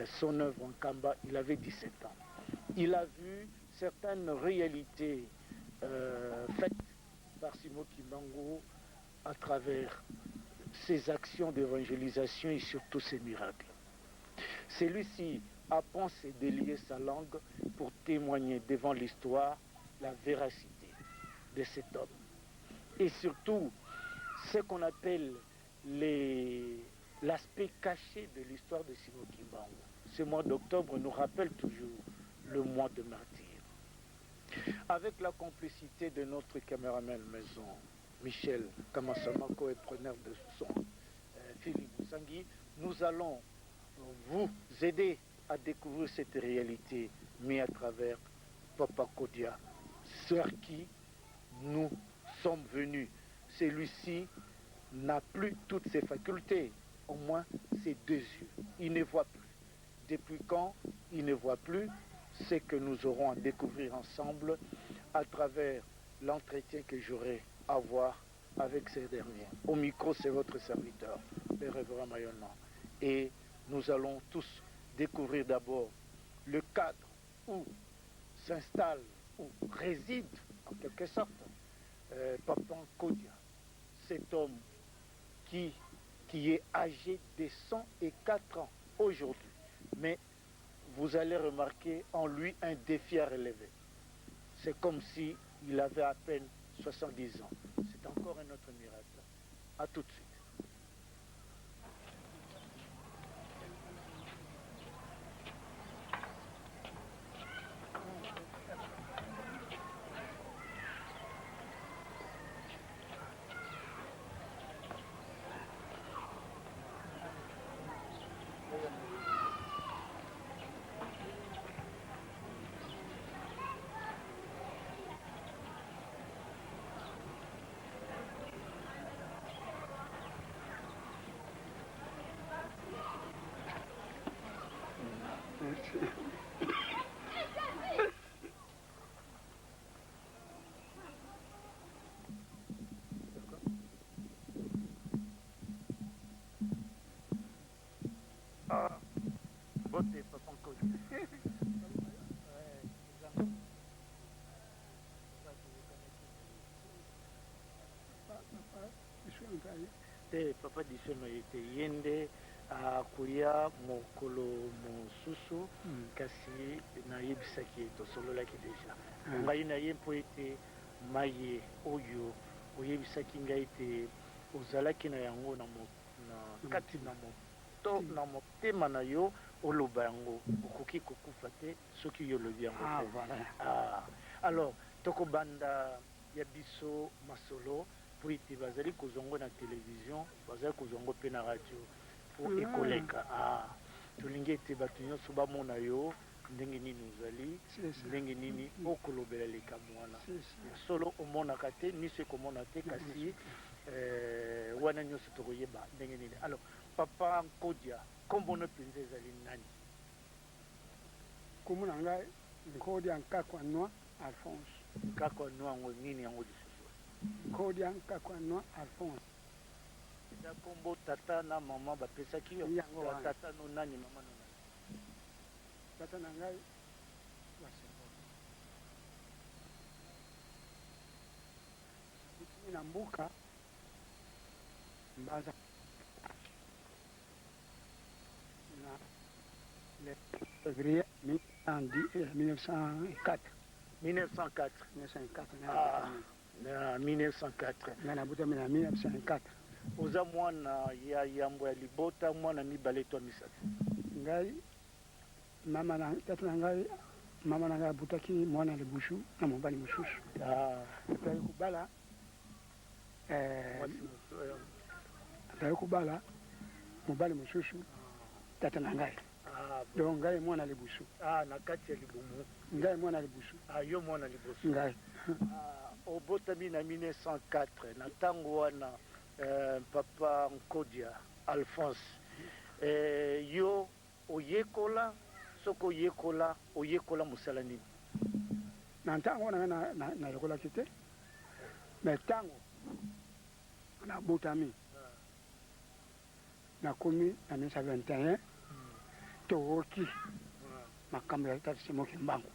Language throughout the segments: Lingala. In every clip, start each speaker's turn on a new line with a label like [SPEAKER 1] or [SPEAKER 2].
[SPEAKER 1] son œuvre en Nkamba, il avait 17 ans. Il a vu certaines réalités faites par Simon Kimbangu à travers ses actions d'évangélisation et surtout ses miracles. Celui-ci a pensé délier sa langue pour témoigner devant l'histoire la véracité de cet homme. Et surtout, ce qu'on appelle l'aspect caché de l'histoire de Simon Kimbangu. Ce mois d'octobre nous rappelle toujours le mois de martyr. Avec la complicité de notre caméraman maison, Michel Kamasamako et preneur de son, Philippe Boussangui, nous allons vous aider à découvrir cette réalité, mais à travers Papa Kodia, sur qui nous sommes venus. Celui-ci n'a plus toutes ses facultés, au moins ses deux yeux. Il ne voit plus. Depuis quand il ne voit plus, c'est que nous aurons à découvrir ensemble à travers l'entretien que j'aurai à avoir avec ces derniers. Au micro, c'est votre serviteur, le révérend Mayonna. Et nous allons tous découvrir d'abord le cadre où s'installe, où réside en quelque sorte, Papa Nkodia, cet homme qui est âgé de 104 ans aujourd'hui. Mais vous allez remarquer en lui un défi à relever. C'est comme si il avait à peine 70 ans. C'est encore un autre miracle. À tout de suite. Ah, beauté, papa Nkodia. Te, papa Disono ye te, ye nde akoya mokolo mosusu, kasi nayebisaki ye, tosololaki deja ngai na ye mpo ete maye oyo oyebisaki ngai ete ozalaki na yango na kati na moto na motema na yo, oloba yango, okoki kokufa te soki yo olobi yango te. Alors tokobanda ya biso masolo mpo ete bazali kozwa yango na televizio, bazali kozwa yango mpe na radio mpo ekoleka. Tolingi ete bato nyonso bamona yo ndenge nini ozali, ndenge nini okolobela likambo wana. Ya solo omonaka te, miso ekomona te, kasi wana nyonso tokoyeba ndenge nini. Alors Papa Nkodia, nkombo no mpenza ezali nani?
[SPEAKER 2] Nkombo na ngai Nkodia Nkakwa Noa Alphonse.
[SPEAKER 1] Nkakwa Noa yango nini yango lisusu?
[SPEAKER 2] Nkodia Nkakwa Noa Alphonse.
[SPEAKER 1] Eza nkombo tata na mama bapesaki yo?
[SPEAKER 2] Yango wana.
[SPEAKER 1] Tata no nani, mama no nani?
[SPEAKER 2] Tata na ngai Wasengo. Abotami na mboka Mbanza na le février 1904.
[SPEAKER 1] 1904.
[SPEAKER 2] 1904.
[SPEAKER 1] Ah, na 1904.
[SPEAKER 2] Ngai nabotami na 1904.
[SPEAKER 1] Oza mwana ya yambo ya libota, mwana mibale to misato?
[SPEAKER 2] Ngai mama na tata na ngai, mama na ngai abotaki mwana libusu na mobali mosusu. Azali kobala, azali kobala mobali mosusu, tata na ngai. Donc ngai mwana libusu.
[SPEAKER 1] Na kati ya libumu.
[SPEAKER 2] Ngai mwana libusu.
[SPEAKER 1] Yo mwana liboso.
[SPEAKER 2] Ngai.
[SPEAKER 1] Obotami na 1904, na ntango wana, Papa Nkodia Alphonse, yo oyekola, soki oyekola, oyekola mosala nini?
[SPEAKER 2] Na ntango wana ngai nayekolaki te, mais ntango nabotami, nakomi na 1921. Tokoki makambo ya tata Simon Kimbangu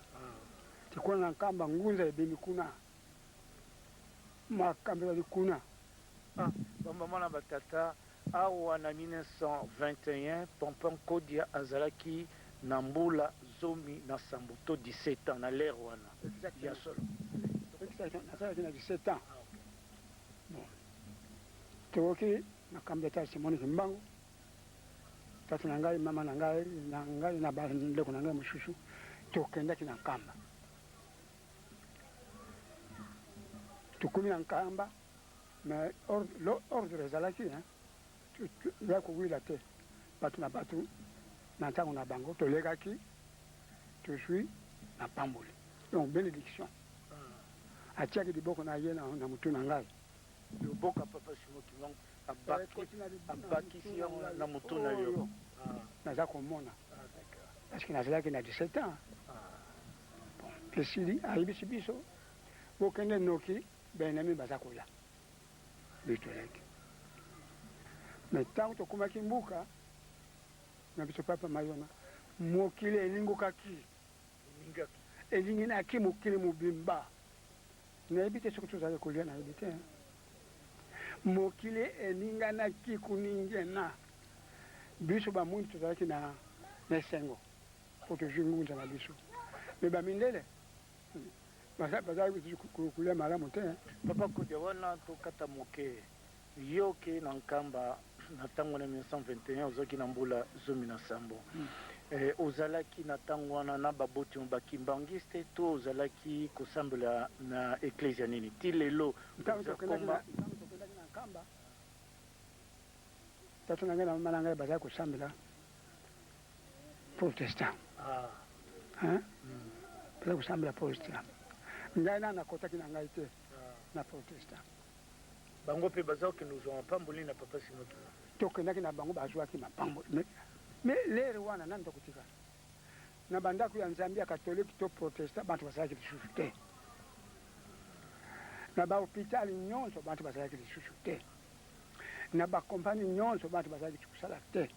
[SPEAKER 2] te kuna na Nkamba, ngunza ebimi kuna, makambo ezali kuna.
[SPEAKER 1] Ah, bamama na batata, awa na 1921 Pompon Nkodia azalaki na mbula 17 to 17 ans na l'heure wana ya solo.
[SPEAKER 2] Nazalaki na 17 ans. Bon, tokoki makambo ya tata Simon Kimbangu. Tata na ngai, mama na ngai, na ngai na bandeko na ngai mosusu tokendaki na Nkamba. Tokomi na Nkamba, mais ordre ezalaki ya kowila te, bato na bato na ntango na bango. Tolekaki, tozwi mapamboli, donc bénédiction. Atiaki liboko na ye na motu na ngai.
[SPEAKER 1] Loboko ya papa Simon Kimbangu abakisi yango na motu na yo.
[SPEAKER 2] Naza komona parce que nazalaki na 17 ans. Bon, esili, ayebisi biso: bokende noki, baennemi baza koya. Biso toleki, mais ntango tokomaki mbuka na biso, papa Mayona, mokili elingokaki, elinginaki mokili mobimba. Nayebi te soki tozalaki kolia, nayebi te. Mokili eninganaki kuningena. Biso bamwindu tozalaki na esengo mpo tozwi ngunza na biso, mais bamindele bazalaki kolia malamu te.
[SPEAKER 1] Papa Kodia, wana tokata moke. Yo ke na Nkamba na ntango na 1921, ozalaki na mbula 17. Ozalaki na ntango wana na baboti bakimbangiste to ozalaki kosambela na eklezia nini ti lelo?
[SPEAKER 2] Ntango tokendaki na Nkamba, tata na ngai na mama na ngai bazali kosambela protestant. Bazali kosambela protestant. Ngai na nakotaki na ngai te na protestant.
[SPEAKER 1] Bango mpe baza kokende kozwa mapamboli na papa Simon Kimbangu?
[SPEAKER 2] Tokendaki na bango, bazwaki mapamboli, mais l'heure wana nani tokotikala na bandako ya Nzambe ya catholique to protestant? Bantu bazalaki lisusu te. Na bahôpital nyonso bantu bazalaki lisusu te. Na bakompani nyonso bantu bazalaki kosala te.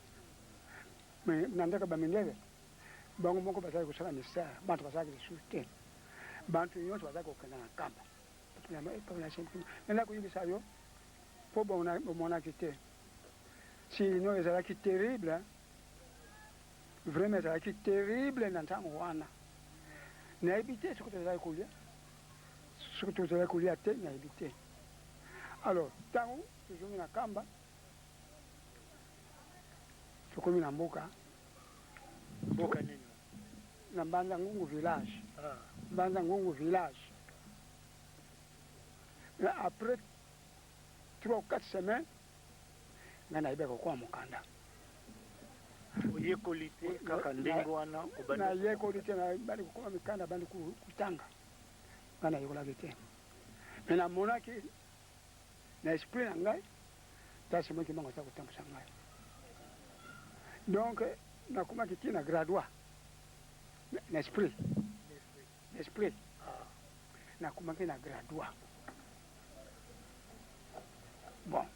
[SPEAKER 2] Mais na ndako ya bamindele, bango moko bazalaki kosala misala, bantu bazalaki lisusu te. Bantu nyonso bazalaki kokenda na Nkamba. Nanda koyebisa yo mpo bomonaki te, sinon ezalaki terrible, vraiment ezalaki terrible na ntango wana. Nayebi te soki tozalaki kolia, soki tozalaki kolia te, nayebi te. Alors ntango tozongi na Kamba, tokomi na mboka.
[SPEAKER 1] Mboka nini?
[SPEAKER 2] Na Mbanza Ngungu village. Mbanza Ngungu village. Mais après 3 ou 4 semaines, ngai nayebaki kokoma mokanda.
[SPEAKER 1] Oyekoli te kaka ndenge wana?
[SPEAKER 2] Nayekoli te. Bandi kokoma mikanda, bandi kotanga, ngai nayekolaki te. Mais namonaki na esprit na ngai tata Simon Kimbangu aza kotambusa ngai. Donc nakomaki ti na grade 3 na esprit, na esprit nakomaki na grade 3. Bon.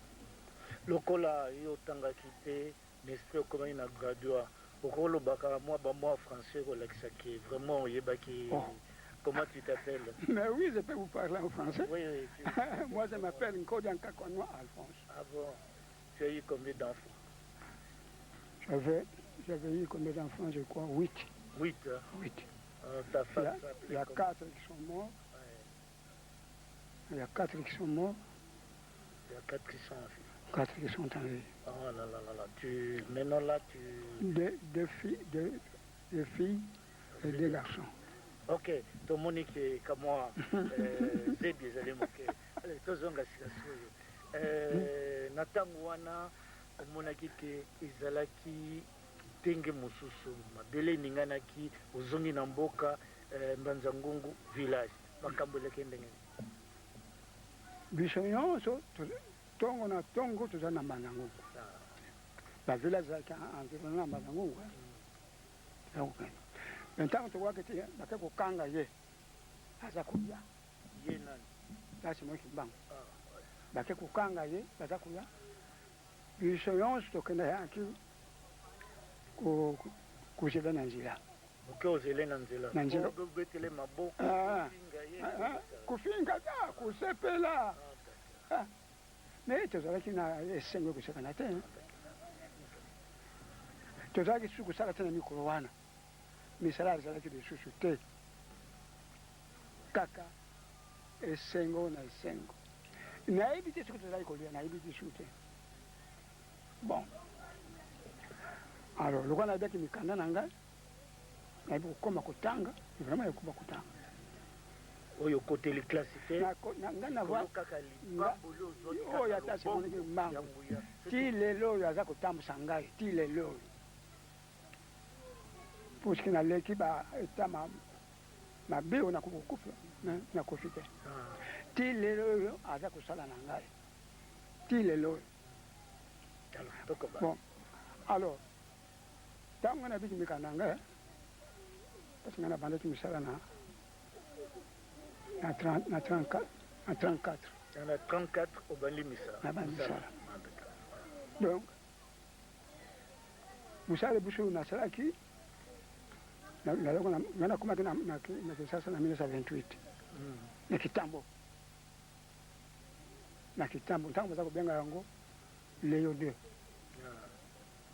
[SPEAKER 1] Lokola yo otangaki te, na esprit okomaki na grade 3, okolobaka mwa bamwa français kolakisaki vraiment oyebaki? Oh. Comment tu t'appelles?
[SPEAKER 2] Mais oui, je peux vous parler en français.
[SPEAKER 1] Oui.
[SPEAKER 2] Moi, je m'appelle Nkodia Nkakonwa Alphonse.
[SPEAKER 1] Ah bon. Tu as eu combien d'enfants?
[SPEAKER 2] J'avais eu combien d'enfants? Je crois huit.
[SPEAKER 1] Huit, hein?
[SPEAKER 2] Huit.
[SPEAKER 1] Ta femme?
[SPEAKER 2] Il y a quatre qui sont morts. Il y a quatre qui sont morts.
[SPEAKER 1] Il y a quatre qui sont en vie.
[SPEAKER 2] Quatre qui sont en vie.
[SPEAKER 1] Oh là là là là. Maintenant là, tu...
[SPEAKER 2] Deux filles, deux filles et deux garçons.
[SPEAKER 1] Ok, tomoni ke kamwa zebi ezali moke. Ale, tozonga sika sikoyo. Na ntango wana omonaki ke ezalaki ndenge mosusu, mabele eninganaki, ozongi na mboka Mbanza Ngungu village, makambo eleki ndenge nini?
[SPEAKER 2] Biso nyonso, ntongo na ntongo toza na Mbanza Ngungu. Bavillage ezalaki environnement na Mbanza Ngungu, toza kokende. Mais ntango tokwaki te, bake kokanga ye, aza koya.
[SPEAKER 1] Ye nani?
[SPEAKER 2] Tata Simon Kimbangu. Bake kokanga ye, baza koya. Biso nyonso tokenda yaki. Kozela na nzela.
[SPEAKER 1] Moke ozele na nzela.
[SPEAKER 2] Na nzela.
[SPEAKER 1] Po bobetele maboko,
[SPEAKER 2] Ah,
[SPEAKER 1] kofinga ye.
[SPEAKER 2] ah, ah, kofinga ta kosepela. Ah, mais tozalaki na esengo ekosekana te. Tozalaki susu kosala te na mikolo wana. Misala ezalaki lisusu te. Kaka esengo na esengo. Nayebi te soki tozalaki kolia, nayebi te susu te. Bon. Alors, lokola nayebaki mikanda na ngai, nayebi kokoma kotanga, vraiment nayebi kokoma kotanga.
[SPEAKER 1] Oyo okoteli classe te.
[SPEAKER 2] Na ngai na
[SPEAKER 1] Likolo kaka lipamboli ozwaki kaka
[SPEAKER 2] oyo ata
[SPEAKER 1] loboko
[SPEAKER 2] simoniki
[SPEAKER 1] ya
[SPEAKER 2] mbangu.
[SPEAKER 1] nguya.
[SPEAKER 2] Ti lelo oyo aza kotambusa ngai, ti lelo oyo. Puisque naleki ba eta mabe oyo nakoki kokufa, mais nakufi te.
[SPEAKER 1] Ah.
[SPEAKER 2] Ti lelo oyo aza kosala na ngai. Ti lelo oyo. Bon, alors, ntango ngai nabiki mikanda ngai, parce ngai nabandaki mosala na na 30 na 34 na 34.
[SPEAKER 1] Na 34 obandi misala.
[SPEAKER 2] Nabandi misala. Donc, mosala liboso oyo nasalaki, ngai nakomaki na Kinshasa na 1928 na Kitambo. Na Kitambo, ntango baza kobenga yango Leo 2.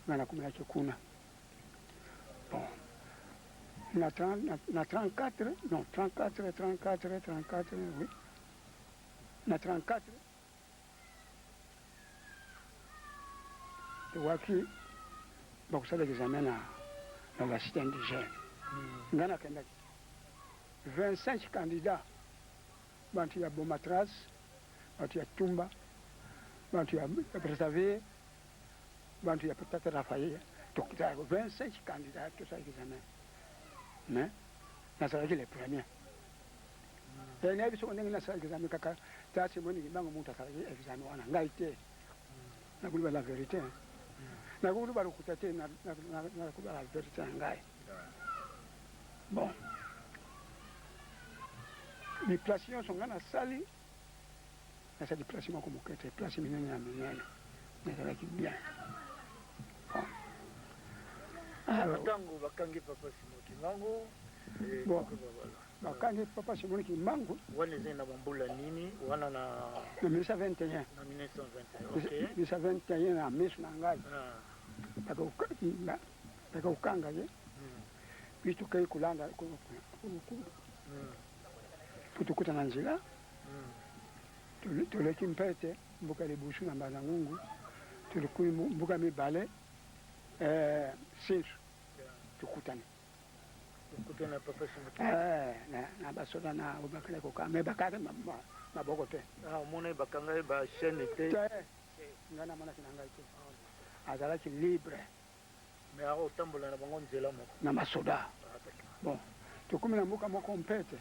[SPEAKER 2] Ngai nakomelaki kuna. Bon. Na 30, na 34, non, 34, 34, 34, oui. Na 34, towaki bakosala examen na la cité indigène. Ngai nakendaki 25 candidats, bantu ya Bomatras, bantu ya Tumba, bantu ya Brazzaville, bantu ya Tata Raphaël, tokitaka 25 candidats tosala examen. Mais nazalaki le premier. E nayebi soko ndenge nasala examen kaka ta Simoni Kimbangu mutu asalaki examen wana, ngai te. Nakoloba la vérité. Nakoloba lokuta te, nakoloba la vérité na ngai. Bon. Biplasi nyonso ngai nasali, nasali place moko moke te, place minene na minene. Nazalaki bien. Bon. Alors,
[SPEAKER 1] ntango bakangi papa Simon Kimbangu,
[SPEAKER 2] Bon. Bakangi papa Simon Kimbangu.
[SPEAKER 1] Wana ezali na bambula nini? Wana na
[SPEAKER 2] Na 1921.
[SPEAKER 1] Na 1921, ok.
[SPEAKER 2] 1921 na miso na ngai. Bakokanga ye. Biso tokei kolanda po tokuta na nzela. Toleki mpete mboka liboso na Mbanza-Ngungu, toleki mboka mibale, Sinsu, tokutani.
[SPEAKER 1] Tokutani na papa Simon Kimbangu.
[SPEAKER 2] Na basoda na oyo bakendaki kokanga, mais bakangaki maboko te.
[SPEAKER 1] Ah, omonaki bakangaki ba chaîne te?
[SPEAKER 2] Te, ngai namonaki na ngai te. Azalaki libre.
[SPEAKER 1] Mais akotambola na bango nzela moko.
[SPEAKER 2] Na basoda. Bon, tokomi na mboka moko mpete.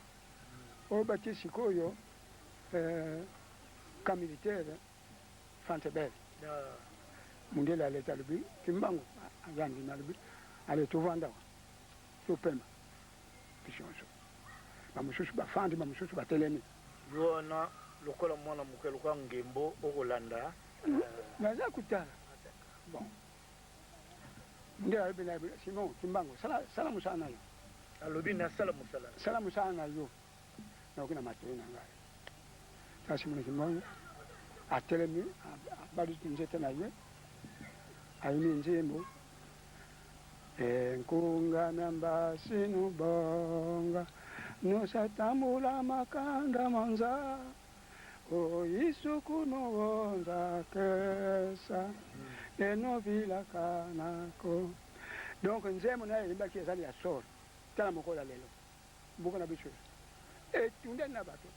[SPEAKER 2] Oyo batie sikoyo camp militaire Fantebel. Mundele aleta alobi Kimbangu aza ndimi alobi ale tovanda wa topema biso nyonso. Ba mosusu bafandi, ba mosusu batelemi.
[SPEAKER 1] Yo wana lokola mwana moke lokola ngembo okolanda.
[SPEAKER 2] Naza kotala. Bon. Mundele alobi na Simon Kimbangu sala, sala mosala na yo.
[SPEAKER 1] Alobi nasala mosala.
[SPEAKER 2] Sala mosala na yo. Nayoki na matoi na ngai. Tala Simon Kimbangu atelemi, abaluki nzete na ye, ayimi nzembo. Enkunga myamba sinubonga nusatambula makanda manza oisuku nuonza kesa enovilaka nako. Donc nzembo naye ayembaki ezali ya solo. Tala mokolo ya lelo mboka na biso etundani na bato.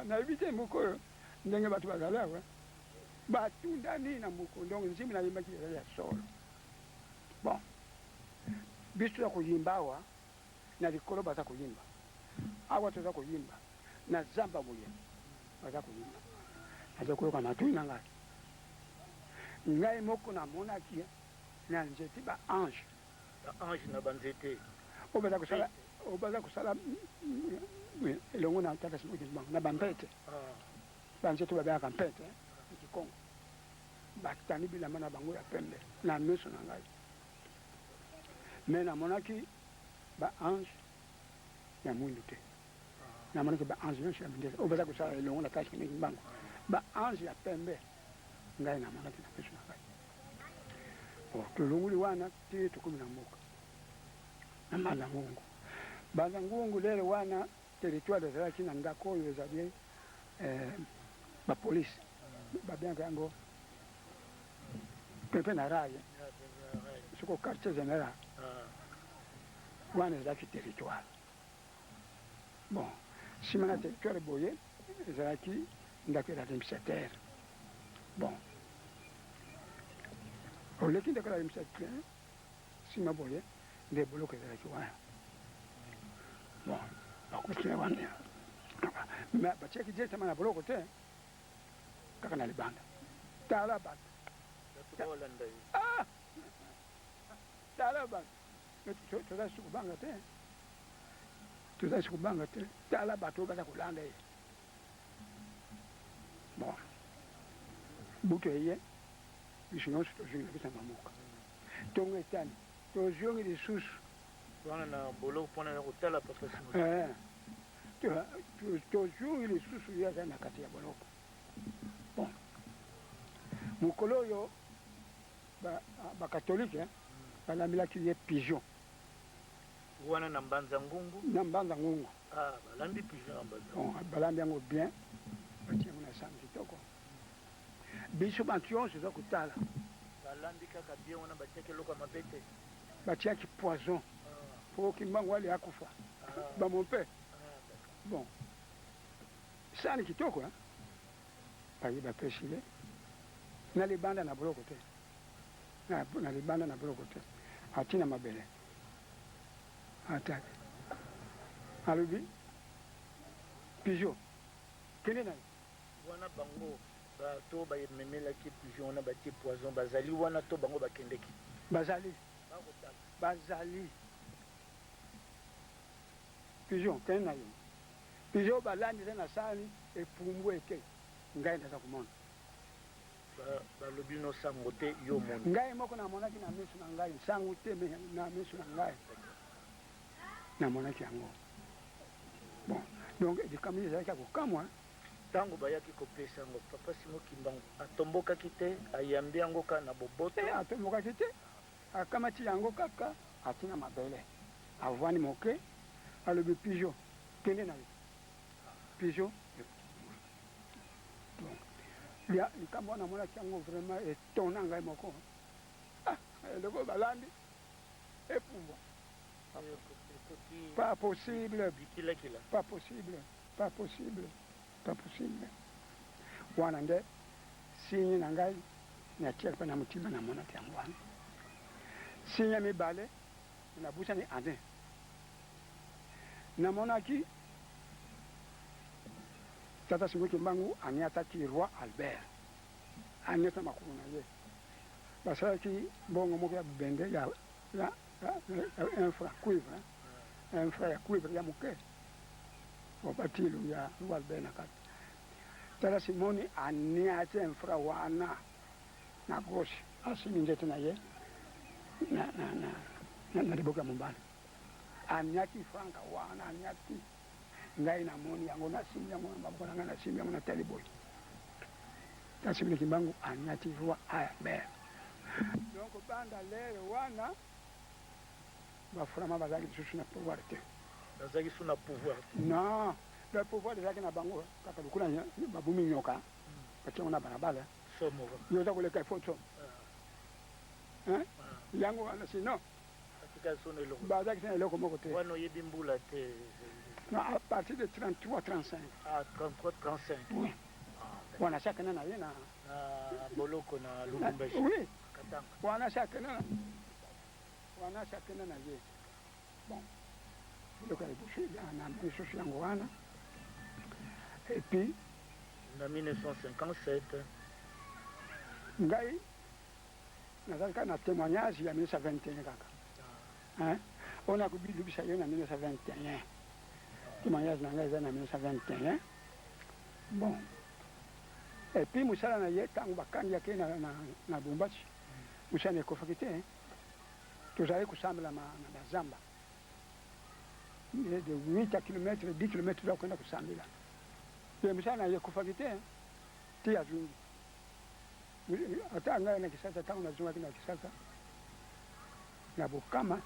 [SPEAKER 2] Nayebi te mboka oyo ndenge bato bazali awa batundani na mboka. Donc nzembo nayembaki ezali ya solo. Bon, biso toza koyimba awa na likolo, baza koyimba awa, toza koyimba na zamba boye, baza koyimba. Naza koyoka matoi na ngai, ngai moko namonaki na nzete ba ange.
[SPEAKER 1] Ba ange na ba nzete.
[SPEAKER 2] Oyo baza kosala, oyo baza kosala elongo na tata Simon Kimbangu na ba mpete. Ba nzete babengaka mpete na Kikongo. Batandi bilamba na bango ya pembe na miso na ngai. Mais namonaki ba ange ya mwindu te, namonaki ba ange nyonso ya mindele oyo baza kosala elongo na tata Simon Kimbangu. Ba ange ya pembe ngai namonaki na miso na ngai. Bon, tolongoli wana ti tokomi na mboka na Mbanza Ngungu. Mbanza Ngungu lelo wana territoire ezalaki na ndako oyo ezali eh, ba police babengaka yango pepe na rail soko quartier général wana ezalaki territoire. Bon, nsima na territoire boye ezalaki ndako ya l'administrateur. Bon, oleki ndako ya l'administrateur nsima boye nde boloko ezalaki wana. Bon, bakuti wana mais batiaki directement na boloko te, kaka na libanda. Tala bato, ah! Tala bato, toza lisusu kobanga te, toza lisusu kobanga te. Tala bato oyo baza kolanda ye. Bon, butu eye, biso nyonso tozongi na biso na mamoka. Ntongo etani, tozongi lisusu
[SPEAKER 1] wana na boloko mpona ya kotala papa Simon.
[SPEAKER 2] Eh, tozongi lisusu, ye aza na kati ya boloko. Bon, mokolo oyo bakatolike balambelaki ye pigeon.
[SPEAKER 1] Wana na Mbanza Ngungu.
[SPEAKER 2] Na Mbanza Ngungu.
[SPEAKER 1] Ah, balambi pigeon na Mbanza.
[SPEAKER 2] Bon, balambi yango bien, batie yango na sani kitoko. Biso bantu nyonso eza kotala.
[SPEAKER 1] Balambi kaka bien wana, batiaki eloko ya mabe te?
[SPEAKER 2] Batiaki poison po Kimbangu ali akufa bamo mpe. Bon, sani kitoko baye bapesi ye na libanda na boloko te, na libanda na boloko te, atina mabele ataki, alobi: "Pigeon, kende na ye."
[SPEAKER 1] Wana bango bato bamemelaki pigeon wana batie poison bazali wana to bango bakendeki?
[SPEAKER 2] Bazali.
[SPEAKER 1] Bakotala.
[SPEAKER 2] Bazali. "Pigeon, kende na yo." Pigeon balandi eza na sani, epumbwe eke. Ngai naza komona.
[SPEAKER 1] Balobi no sango te, yo omoni?
[SPEAKER 2] Ngai moko namonaki na miso na ngai, sango te, mais na miso na ngai namonaki yango. Bon, donc likambo ezalaki ya kokamwa.
[SPEAKER 1] Ntango bayaki kopesa yango, papa Simon Kimbangu atombokaki te, ayambi yango kaka na boboto?
[SPEAKER 2] Te, atombokaki te, akamati yango kaka, atina mabele, avwani moke, alobi: "Pigeon, kende na yo." Pigeon. Donc likambo wana namonaki yango vraiment etona ngai moko. Ah, eloko balambi epumbwa, pas possible.
[SPEAKER 1] Bikilakila.
[SPEAKER 2] Pas possible, pas possible, pas possible. Wana nde signe na ngai natiaki mpe na motima, namonaki yango wana. Signe mibale, nabusani année, namonaki tata Simon Kimbangu aniataki roi Albert, aniata makolo na ye. Basalaki mbongo moko ya bibende ya un franc cuivre, un franc ya cuivre ya moke, batilu ya roi Albert na kati. Tata Simoni aniati un franc wana na gauche, asimi nzete na ye na liboko ya mobali, aniati franka wana, aniati. Ngai namoni yango, nasimbi yango na maboko na ngai, nasimbi yango, natali boye, tata Kimbangu aniati roi Albert. Donc banda lere wana baframa bazalaki lisusu na pouvoir te.
[SPEAKER 1] Bazalaki su na pouvoir te?
[SPEAKER 2] Non, le pouvoir ezalaki na bango kaka lokola babumi nyoka, batiango na balabala.
[SPEAKER 1] Somo.
[SPEAKER 2] Yo oza koleka, ifo somo yango wana, sinon
[SPEAKER 1] atika so na eloko.
[SPEAKER 2] Bazalaki na eloko moko te.
[SPEAKER 1] Wana oyebi mbula te?
[SPEAKER 2] Non, à partir de 33, 35.
[SPEAKER 1] Ah, 33, 35.
[SPEAKER 2] Oui, wana si akenda na ye na
[SPEAKER 1] Na boloko na Lubumbashi?
[SPEAKER 2] Oui.
[SPEAKER 1] Katanga.
[SPEAKER 2] Wana si akenda na, wana si akenda na ye. Bon, eloko ya liboso na lisusu yango wana. Et puis
[SPEAKER 1] na 1957?
[SPEAKER 2] Ngai nazali kaka na témoignage ya 1921 kaka, hein? Oyo nakobilubisa yo na 1921, témoignage na ngai eza na 1921. Bon, et puis mosala na ye, ntango bakangi ake na Lubumbashi, mosala na ekofaki te. Tozalaki kosambela na bazamba de 8 km 10 km toza kokenda kosambela. Ye mosala na ye ekufaki te ti azongi. Ata ngai na Kisasa, ntango nazongaki na Kisasa na Bokama,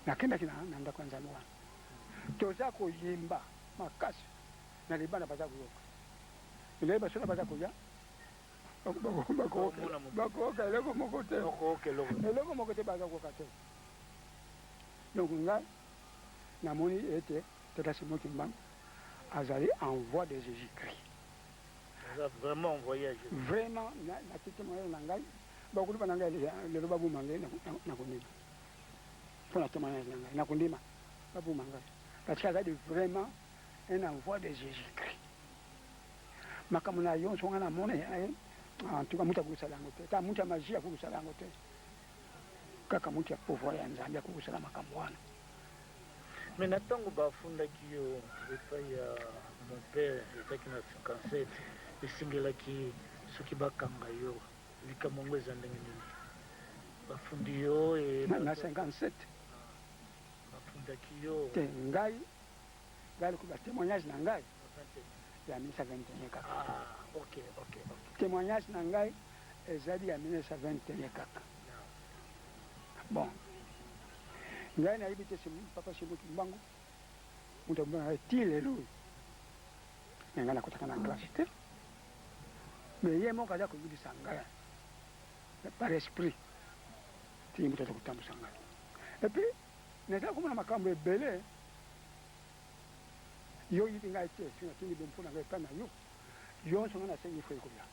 [SPEAKER 2] nakendaki na ndako ya Nzambe wana, toza koyemba makasi na libanda, baza koyoka ndenge basoda baza koya, bakoyoka eloko moko te, eloko moko te baza koyoka te. Donc ngai namoni ete tata Simon Kimbangu azali envoi de Jésus Christ.
[SPEAKER 1] Aza vraiment envoyé ya Jésus.
[SPEAKER 2] Vraiment na témoignage na ngai, bakoluba na ngai lelo babuma ngai, nakondima mpona témoignage na ngai, nakondima babuma ngai parce que azali vraiment un envoi de Jésus Christ. Makambo na yonso nga namona, en tout cas mutu akokosala yango te, ta mutu ya magie akokosala yango te, kaka mutu ya pouvoir ya Nzambe akokosala makambo wana.
[SPEAKER 1] Mais na ntango bafundaki yo epai ya mon père, ezalaki na 57, esengelaki soki bakanga yo, likambo yango eza ndenge nini? Bafundi yo e
[SPEAKER 2] Na 57?
[SPEAKER 1] Bafundaki yo.
[SPEAKER 2] Te, ngai lokola témoignage na ngai ya 1921 kaka.
[SPEAKER 1] Ah, ok.
[SPEAKER 2] Témoignage na ngai ezali ya 1921 kaka. Bon, ngai nayebi te papa Simon Kimbangu moto abomba ngai ti lelo oyo. Me ngai nakotaka na classe te, mais ye moko aza koyebisa ngai par esprit ti moto aza kotambusa ngai. Et puis naza komona makambo ebele. Yo oyebi ngai te, soki natindi bo mpo na ngai epai na yo, yonso ngai nasengi fo ekoya.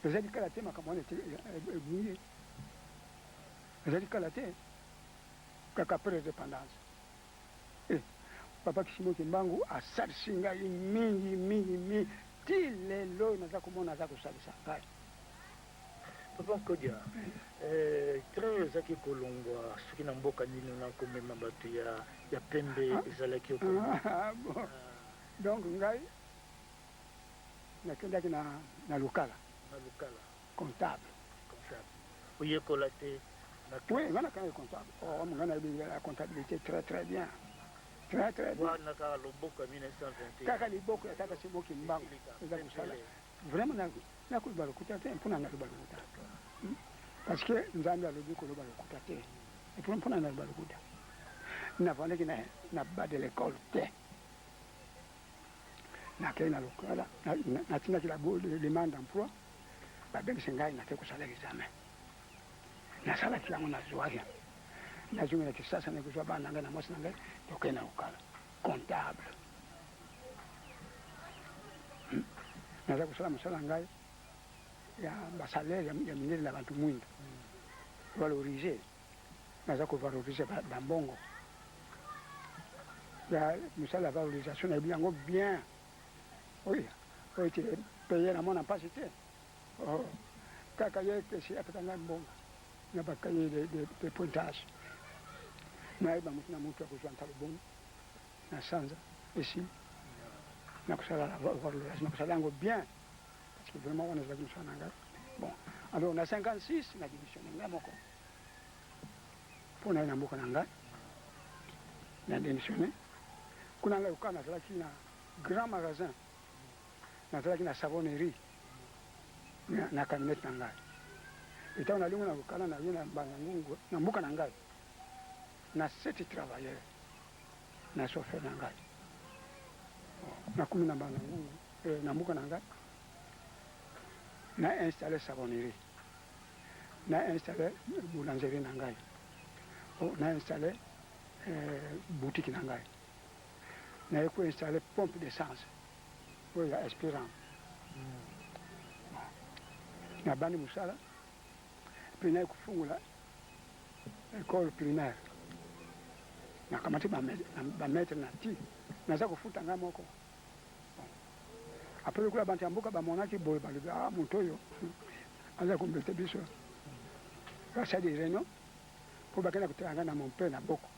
[SPEAKER 2] Ezali kala te makambo wana ebungi, ezali kala te, kaka après indépendance. Papa Simon Kimbangu asalisi ngai mingi mingi mingi, ti lelo oyo naza komona aza kosalisa ngai.
[SPEAKER 1] Papa Nkodia, train ezalaki kolongwa soki na mboka nini na komema bato ya pembe, ezalaki okoma?
[SPEAKER 2] Ah, bon. Donc ngai nakendaki na Lukala.
[SPEAKER 1] Na Lukala.
[SPEAKER 2] Comptable.
[SPEAKER 1] Comptable, oyekola te na
[SPEAKER 2] Oui, ngai nakendaki comptable. Oh, ngai nayebi la comptabilité très très bien, très très bien.
[SPEAKER 1] Wana kaka loboko ya 1921.
[SPEAKER 2] Kaka liboko ya tata Simon Kimbangu eza kosala vraiment. Nakoloba lokuta te, mpona naloba lokuta, Parce que Nzambe alobi koloba lokuta te, mpona naloba lokuta. Navandaki na bas de l'école te, nakei na Lukala, natindaki la demande d'emploi, babengisi ngai, nakei kosala examen, nasalaki yango, nazwaki, nazongi na Kisasa, nakozwa bana na ngai na mwasi na ngai, tokei na Lukala, comptable. Naza kosala mosala ngai ya basalaire ya mindele na bantu mwindu, valoriser, naza kovaloriser bambongo ya mosala ya valorisation, nayebi yango bien. Oyo oyo te paye na mona mpasi te. Oh, kaka ye kesi apesa ngai mbongo na bacahier de pointage, nayeba motu na motu akozwa ntalo boni na sanza esili na kosala la valorisation, na kosala yango bien, parce que vraiment wana ezalaki mosala na ngai. Bon, alors na 56 na démissionne ngai moko mpo na ye na mboka na ngai. Na démissionne kuna ngai lokola nazalaki na grand magasin, nazalaki na savonnerie na camionnette na ngai. Etango nalingo na Lukala, na ye na Mbanza Ngungu na mboka na ngai na sept travailleur na chauffeur na ngai, nakomi na Mbanza Ngungu na mboka na ngai, na installe savonnerie, na installe boulangerie na ngai, na installe boutique na ngai, naye koinstalle pompe d'essence oyo ya Espérant. Nabandi mosala mpe naye kofungola école primaire, nakamati bamaître na ti naza kofuta ngai moko. Après, lokola bantu ya mboka bamonaki boye, balobi: "Ah, moto oyo aza kombete biso." Basali réunion mpo bakenda kotala ngai na mon père na Boko,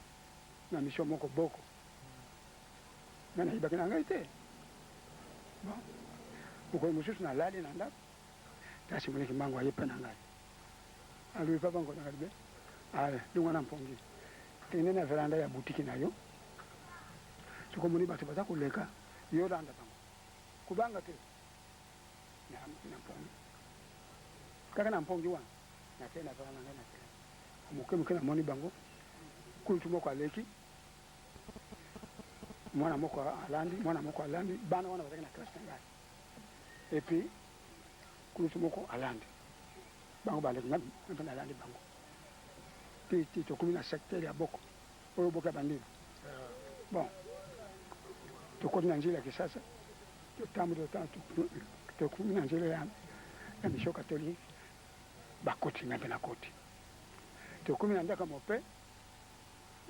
[SPEAKER 2] na mission moko Boko. Ngai nayebaki na ngai te. Bon, mokolo mosusu nalali na ndako, tasi moneki mbango aye mpe na ngai. Alobi papa Nkoto alobi ale longwa na mpongi kende na veranda ya butiki na yo soki omoni bato baza koleka yo landa bango kobanga te. Nalamuki na mpongi kaka na mpongi wana nakei na veranda ngai natelemi moke moke namoni bango kulutu moko aleki mwana moko alandi mwana moko alandi bana wana bazalaki na classe na ngai et puis kulutu moko alandi bango baleki ngai mpe nalandi bango ti ti tokomi na secteur ya boko oyo boko ya bandima bon tokoti na nzela ya Kisasa totamboli tokomi na nzela ya mission catholique bakoti ngai mpe nakoti tokomi na ndako ya mope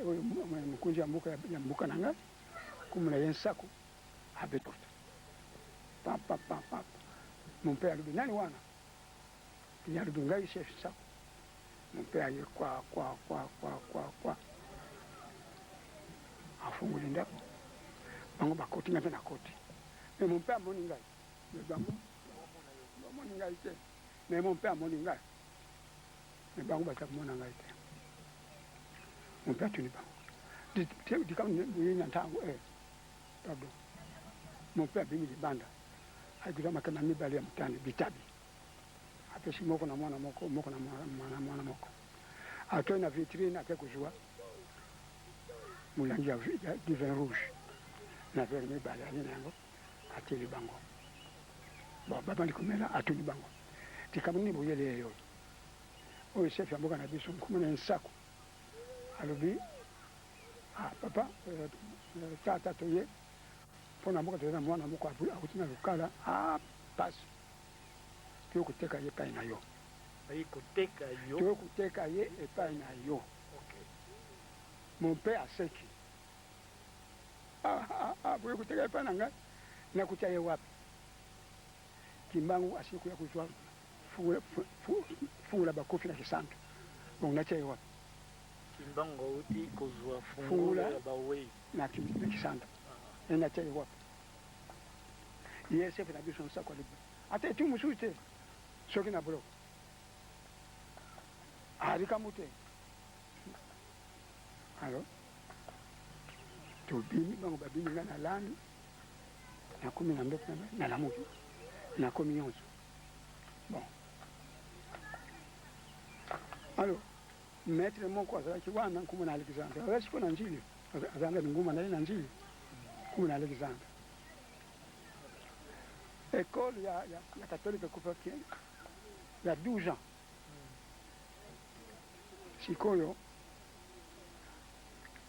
[SPEAKER 2] oyo mokonzi ya mboka ya mboka na ngai komona ye Nsaku abeti pam pam pam pam mon père alobi nani wana ye alobi ngai chef Nsaku mon père aye kwa kwa kwa kwa kwa kwa afungoli ndako bango bakoti ngai mpe nakoti mais mon père amoni ngai mais bango bamoni ngai te mais mon père amoni ngai mais bango baza komona ngai te. Mon père atuni bango likambo boye na ntango pardon mon père abimi libanda akozwa makemba mibale ya motane bitabi apesi moko na mwana moko moko na mwana mwana moko akei na vitrine ake kozwa molangi ya du vin rouge na verre mibale aye na yango atieli bango bon babandi komela atuni bango likambo nini boyeli ye oyo oyo chef ya mboka na biso nkombo na ye Nsaku alobi ah papa tata toye mpo na mboka toza na mwana moko akuti na lokala ah pasi toye koteka ye epai na yo.
[SPEAKER 1] Baye koteka yo.
[SPEAKER 2] Toye koteka ye epai na yo. Mon père aseki ah, ah, ah, boye koteka epai na ngai nakutia ye wapi? Kimbangu asili koya kozwa fungola bakofi na Kisantu donc natia ye wapi?
[SPEAKER 1] Kimbangu auti kozwa fungola ya bawei
[SPEAKER 2] na Kisantu e natia ye wapi? Ye chef na biso Nsaku alobi ata etu mosusu te soki na boloko likambo te. Alors tobimi bango babimi ngai nalandi nakomi na ndoto na ngai nalamuki nakomi nyonso bon alors maître moko azalaki wana nkombo na Alexandre azalaki sikoyo na Njili azalaki na nguma na ye na Njili nkombo na Alexandre école ya catholique ekufaki ya 12 ans sikoyo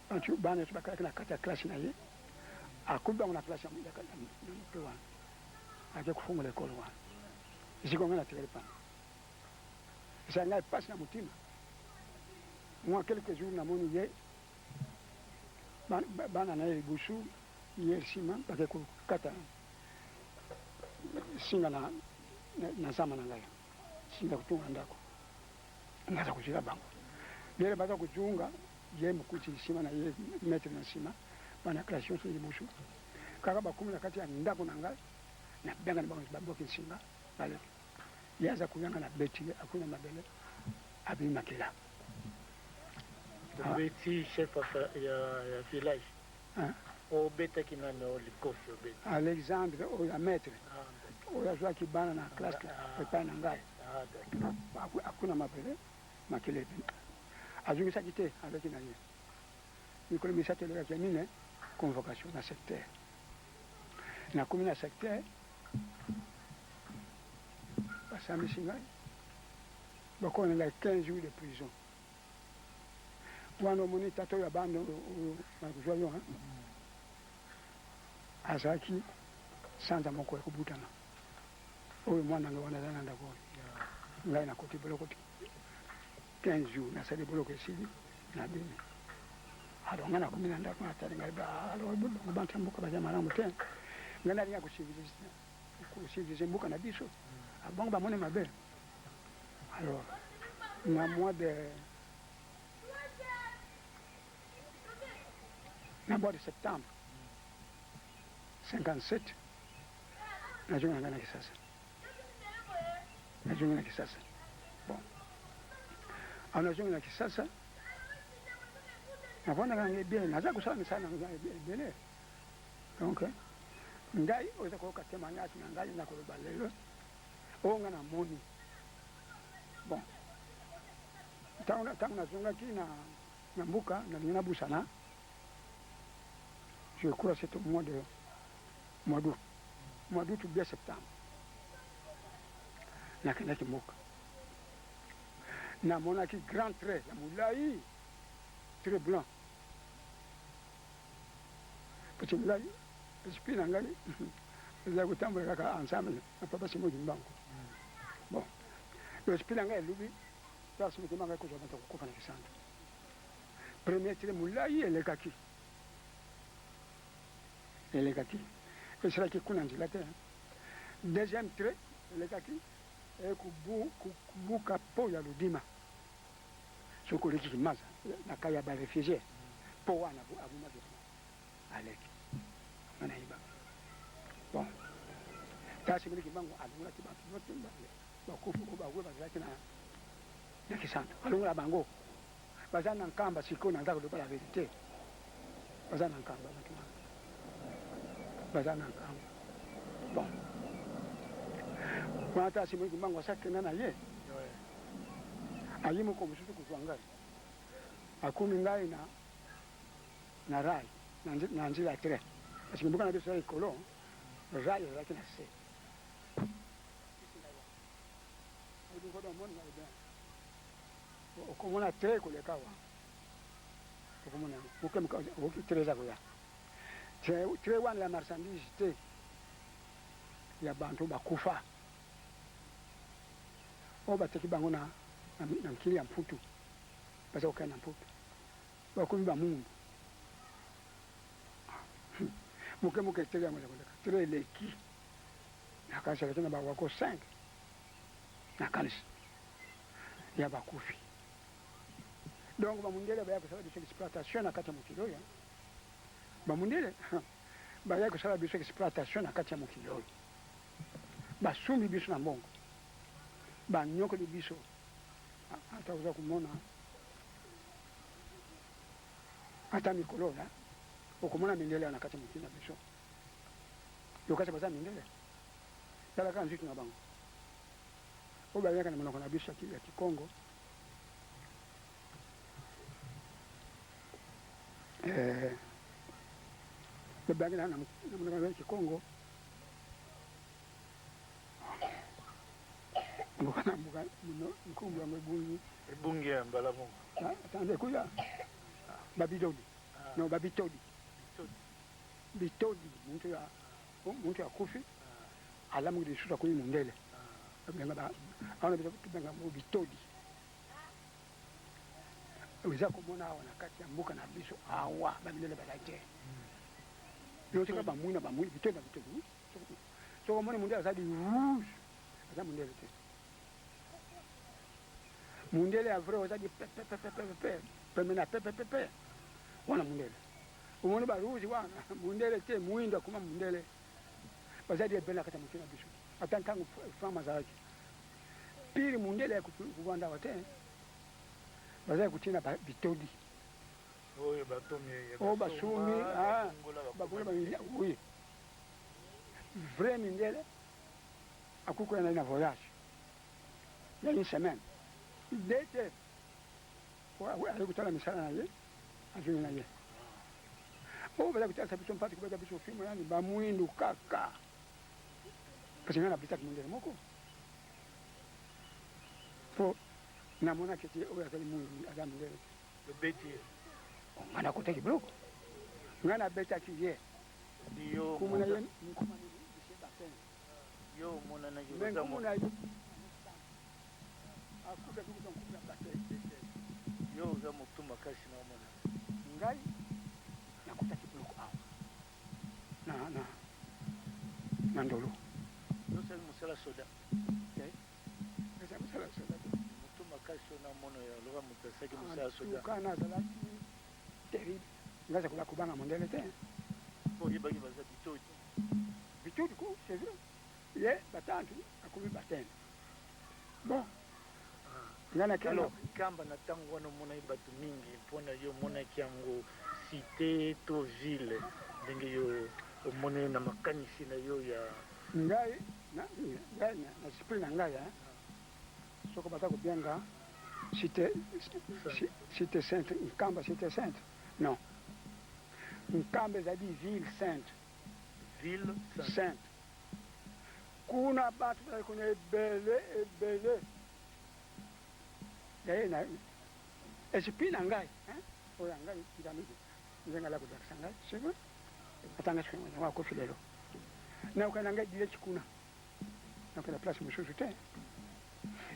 [SPEAKER 2] bantu bana nyonso bakalaki na kati ya classe na ye akubi bango na classe ya moke wana ake kofungola ekolo wana esika ngai natikali pamba esala ngai mpasi na motima mwa quelques jours namoni ye bana na ye liboso ye nsima bake kokata singa na zamba na ngai singa kotunga ndako ngaza kozwela bango lelo baza kozonga ye mokuti nsima na ye maître na nsima bana classe nyonso liboso kaka bakomi na kati ya ndako na ngai nabenga na bango baboki nsinga baleki ye aza koyanga na beti ye akuna mabele abimi makila.
[SPEAKER 1] Obeti chef ya village obetaki nani o likofi obeti?
[SPEAKER 2] Alexandre oyo ya maître oyo azwaki bana na classe epai na ngai akuna mabele makila ebimi azongisaki te aleki na ye mikolo misato elekaki ya mine convocation na secteur nakomi na secteur basambisi ngai bakona ngai 15 jours de prison wana omoni tata oyo ya bana oyo nakozwa yo azalaki sanza moko ya kobutana oyo mwana ngai wana aza na ndako oyo ngai nakoti boloko 15 jours nasali boloko esili nabimi alors ngai nakomi na ndako natali ngai alors bango bantu ya mboka baza malamu te ngai nalinga kociviliser mboka na biso bango bamoni mabe alors na mois de septembre 57 nazongi na ngai na Kisasa nazongi na Kisasa bon. Awa nazongi na Kisasa, navandaka na ngai bien, naza kosala misala na ngai ebele. Donc ngai oza koyoka témoignage na ngai nakoloba lelo oyo ngai namoni. Bon, ntango nazongaki na na mboka, nalingi nabusana, je crois c'est au mois de mois d'août, mois d'août ou bien septembre, nakendaki mboka, namonaki grand trait ya molai, très blanc, parce que ngai esprit na ngai ezali kotambola kaka ensemble na papa Simon Kimbangu. Bon, esprit na ngai elobi papa Simon Kimbangu akozwa bato kokufa na Kisantu. Premier trait molai elekaki, elekaki, esalaki kuna nzela te. Deuxième trait elekaki, ekubuka po ya Ludima, soki oleki Kimaza na kai ya baréfugiés, mpo wana abumaki aleki nga nayeba. Bon, tala Simoni Kimbangu alongolaki bato nyonso bakufi oyo bawe bazalaki na Kisantu, alongola bango, baza na Nkamba. Sikoyo naza koloba la vérité, baza na Nkamba, bato wana baza na Nkamba. Bon, wana tala Simoni Kimbangu asakenda na ye, ayi moko mosusu kozwa ngai, akomi ngai na rail, na nzela ya train, parce que mboka na biso ya likolo, rail ezalaki na se. Omoni ngai bien, okomona train koleka awa, okomona okoki train eza koya, train wana ya marchandise te, ya bantu bakufa oyo bateki bango na nkili ya Mputu, baza kokende na Mputu, bakomi bamundu moke moke. Train yango eza koleka, train eleki, nakanisi aleki na bawagons 5, nakanisi ya bakufi. Donc bamundele baya kosala biso exploitation na kati ya mokili oyo. Bamundele baya kosala biso exploitation na kati ya mokili oyo, basumbi biso na mbongo, banyokoli biso. Ata oza komona, ata mikolo oyo okomona mindele awa na kati ya mokili na biso, yokasi baza mindele, talaka nzutu na bango oyo bayaka na monoko na biso ya Kikongo. Babangi na monoko na Kikongo, mboka na mboka, nkombo yango ebungi.
[SPEAKER 1] Ebungi ya mbala moko.
[SPEAKER 2] Atande kuya babidoli, no babitodi, bitodi. Muntu akufi, alamuki lisusu, akomi mondele, awana biso tobenga yango bitodi. Eza komona awa na kati ya mboka na biso awa, bamindele bazali te. Yo tika bamwina, bamwina, bitodi na bitodi. Soki omoni mondele azali rouge, aza mondele te. Mondele ya vrai ozali pepepepepe, pembe na pepepepe, wana mondele. Omoni barouge wana, mondele te, mwindo akoma mondele. Bazali ebele na kati ya mokili na biso. Ata ntango femme azalaki pire, mondele ya kovanda awa te, bazali kotina bitodi.
[SPEAKER 1] Oyo batomi.
[SPEAKER 2] Oyo basumi bakola, oui, vrai mindele akoki koya na voyage ya une semaine de te, aye kotala misala na ye, azongi na ye. Oyo baza kotalisa biso mpasi, kobeta biso filme yani bamwindu kaka, parce ngai nabetaki mondele moko po namonaki ete oyo azali mwindu, aza mondele te.
[SPEAKER 1] Obeti ye?
[SPEAKER 2] Ngai nakotaki biloko, ngai nabetaki ye. Nkumu na ye, nkumu Monsieur Batin.
[SPEAKER 1] Yo omonanaki.
[SPEAKER 2] Mais nkumu na ye akufaki kuta nkumu ya Batin.
[SPEAKER 1] Yo oza motu makasi na omona.
[SPEAKER 2] Ngai nakotaki biloko awa na Ndolo.
[SPEAKER 1] Osali mosala soda?
[SPEAKER 2] Eza mosala soda te.
[SPEAKER 1] Motu makasi oyo namona ya loka moto asalaki mosala soda.
[SPEAKER 2] Tuka nazalaki terrible, ngai aza kobanga mondele te.
[SPEAKER 1] Mpo oyebaki baza bitodi.
[SPEAKER 2] Bitodi ko, c'est vrai, ye batantu akomi batene. Bon. Ngai nakei.
[SPEAKER 1] Alors Nkamba na tango wana omonaki bato mingi mpo na yo omonaki yango cite to ville ndenge yo omoni na makanisi na yo ya.
[SPEAKER 2] Ngai na ngai na esprit na ngai hein soko baza kobenga cite cite sainte Nkamba cite sainte non Nkamba ezali ville sainte.
[SPEAKER 1] Ville sainte.
[SPEAKER 2] Sainte. Kuna bato bazali kuna ebele ebele. Yaye na esprit na ngai hein oyo ya ngai Nzambe ndenge ala kolakisa ngai c'est vrai atanga soki yango akofi lelo nakokenda ngai direct kuna nakokenda place mosusu te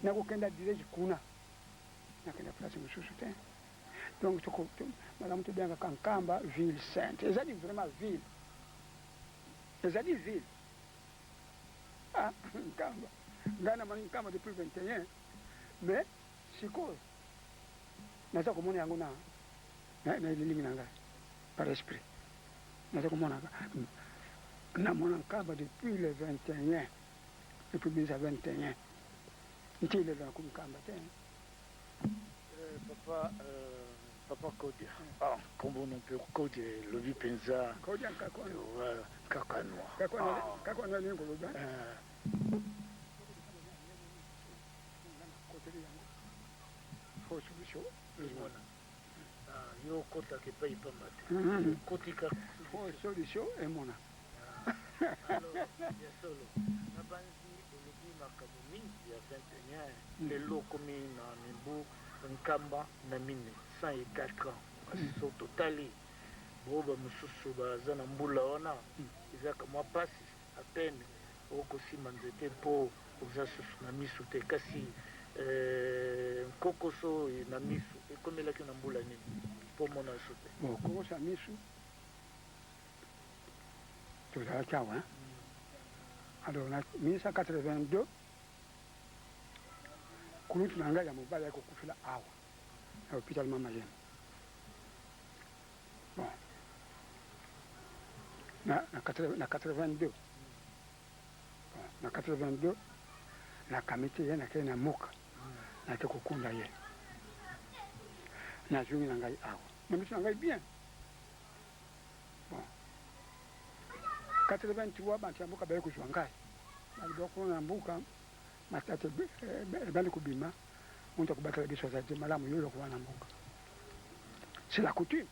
[SPEAKER 2] nakokenda direct kuna nakenda place mosusu te donc malamu tobengaka Nkamba ville sainte ezali vraiment ville ezali ville ah Nkamba ngai namoni Nkamba depuis 21 mais sikoyo naza komona yango na na elilingi na ngai par esprit naza komona namona Nkamba depuis le 21 depuis 1921 nti lelo nakomi Nkamba te.
[SPEAKER 1] Eh, papa euh, papa Kodia ah kombo no mpe Kodia elobi mpenza.
[SPEAKER 2] Kodia Nkakono.
[SPEAKER 1] Nkakanwa.
[SPEAKER 2] Nkakono elingi koloba koteli yango fo solution.
[SPEAKER 1] Emona yo okotaka epai pamba te, okotika.
[SPEAKER 2] Fo solution emona.
[SPEAKER 1] Alors ya solo nabanzi olobi makambo mingi ya 21 lelo okomi na mibu 104, 104 ans. Kasi so totali bo bamosusu baza na mbula wana ezaka mwa mpasi à peine okosimba nzete mpo oza susu na miso te. Kasi nkokoso na miso ekomelaki na mbula nini mpo omona so te?
[SPEAKER 2] Bon, kokoso ya miso tozalaki awa alors na 1982 kulutu na ngai ya mobali ayaki kokufela awa na hôpital Mama Yemo. Bon, na 82, bon, na 82 nakamiti ye nakei na moka nake kokunda ye nazongi na ngai awa na miso na ngai bien. Bon, 83 bantu ya mboka baye kozwa ngai baloba kuna na mboka matata ebandi kobima moto akobatela biso aza te malamu yo eloko wana mboka c'est la coutume